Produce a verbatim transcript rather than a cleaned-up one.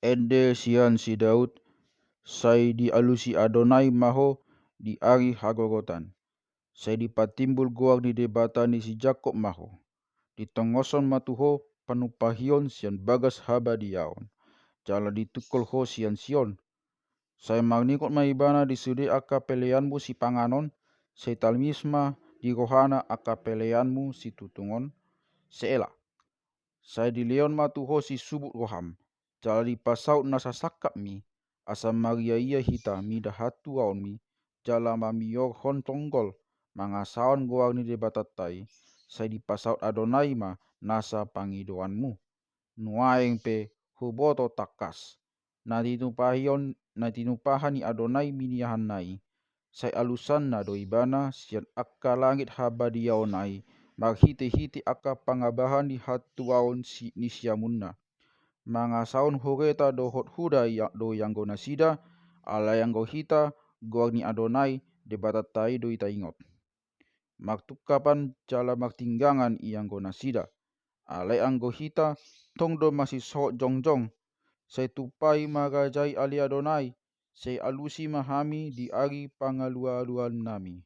Ende sian si Daud. Sai dialusi Adonai ma ho di ari hagogotan. Sai dipatimbul goar ni Debata ni si Jakob ma ho. Ditongoshon ma tu ho panumpahion sian bagas habadiaon, jala ditungkol ho sian Sion. Sai marningot ma ibana di sude angka peleanmu sipanganon, sai talmis ma di rohana angka peleanmu situtungon. Selah. Sai dilehon ma tu ho sisubut roham, jala dipasaut nasa sangkapmi, asa mariaia hita mida hatuaonmi, jala mamiorhon tonggol, mangasahon goar ni Debatanta i. Sai dipasaut Adonai ma nasa pangidoanmu. Nuaeng pe huboto tangkas na tinumpahion, na tinumpahan ni Adonai miniahanna i. Sai alusanna do ibana sian angka langit habadiaonna i, marhitehite angka pangabahan ni hatuaon si, ni siamunna. Mangasahon hureta dohot huda ia, do ianggo nasida, alai anggo hita, goar ni Adonai Debatanta i do taingot. Martungkapan jala martinggangan ianggo nasida. Alai anggo hita, tong do masisohot jongjong. Sai tumpahi ma raja i ale Adonai, sai alusi ma hami di ari pangalualuannami.